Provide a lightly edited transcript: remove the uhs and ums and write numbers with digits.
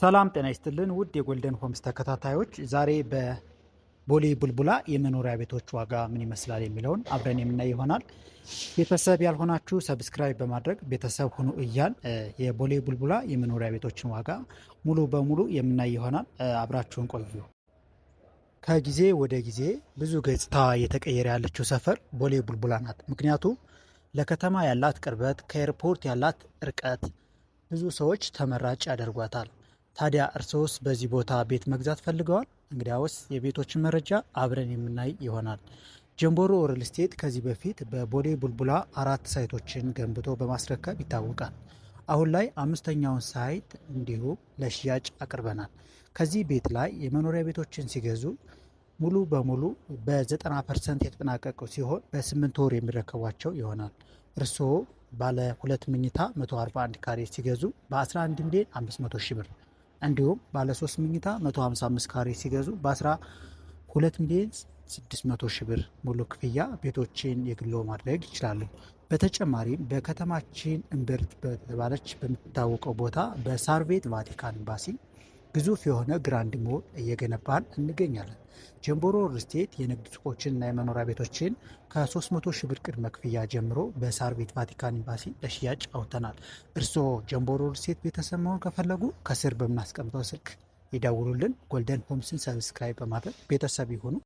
ሰላም ጤና ይስጥልን ውድ የጎልደን ሆምስ ተከታታዮች፣ ዛሬ በቦሌ ቡልቡላ የመኖሪያ ቤቶች ዋጋ ምን ይመስላል የሚለውን አብረን የምናይ ይሆናል። ቤተሰብ ያልሆናችሁ subscribe በማድረግ ቤተሰብ ሁኑ እያልን የቦሌ ቡልቡላ የመኖሪያ ቤቶችን ዋጋ ሙሉ በሙሉ የምናይ ይሆናል። አብራችሁን ቆዩ። ከጊዜ ወደ ጊዜ ብዙ ገጽታ እየተቀየረ ያለችው ሰፈር ቦሌ ቡልቡላ ናት። ምክንያቱም ለከተማ ያላት ቅርበት፣ ከኤርፖርት ያላት ርቀት ብዙ ሰዎች ተመራጭ ያደርጓታል። ታዲያ እርስዎስ በዚህ ቦታ ቤት መግዛት ፈልገዋል? እንግዲያውስ የቤቶችን መረጃ አብረን የምናይ ይሆናል። ጀምቦሮ ሪል ስቴት ከዚህ በፊት በቦሌ ቡልቡላ አራት site ኦችን ገንብቶ በማስረከብ ይታወቃል። አሁን ላይ አምስተኛውን site እንዲሁ ለሽያጭ አቅርበናል። ከዚህ ቤት ላይ የመኖሪያ ቤቶችን ሲገዙ ሙሉ በሙሉ በ90% የተጠናቀቁ ሲሆን በ8 ወር የሚረከቧቸው ይሆናል። እርስዎ ባለ ሁለት መኝታ 141 ካሬ ሲገዙ በ11 ሚሊዮን 500 ሺህ ብር እንዲሁም ባለ 3 መኝታ 155 ካሬ ሲገዙ በ12 ሚሊዮን 600 ሺህ ብር ሙሉ ክፍያ ቤቶችን የግሎ ማድረግ ይችላሉ። በተጨማሪም በከተማችን እምብርት በተባለች በምትታወቀው ቦታ በሳር ቤት ቫቲካን ኤምባሲ ግዙፍ የሆነ grand mall እየገነባን እንገኛለን። ጀምቦሮ ሪል ስቴት የንግድ ሱቆችን እና የመኖሪያ ቤቶችን ከ300 ሺህ ብር ቅድመ ክፍያ ጀምሮ በሳር ቤት ቫቲካን ኤምባሲ ለሽያጭ አውጥተናል። እርስዎ ጀምቦሮ ሪል ስቴት ቤተሰብ መሆን ከፈለጉ ከስር በምናስቀምጠው ስልክ ይደውሉልን። ጎልደን ሆምስን subscribe በማድረግ ቤተሰብ ይሁኑ።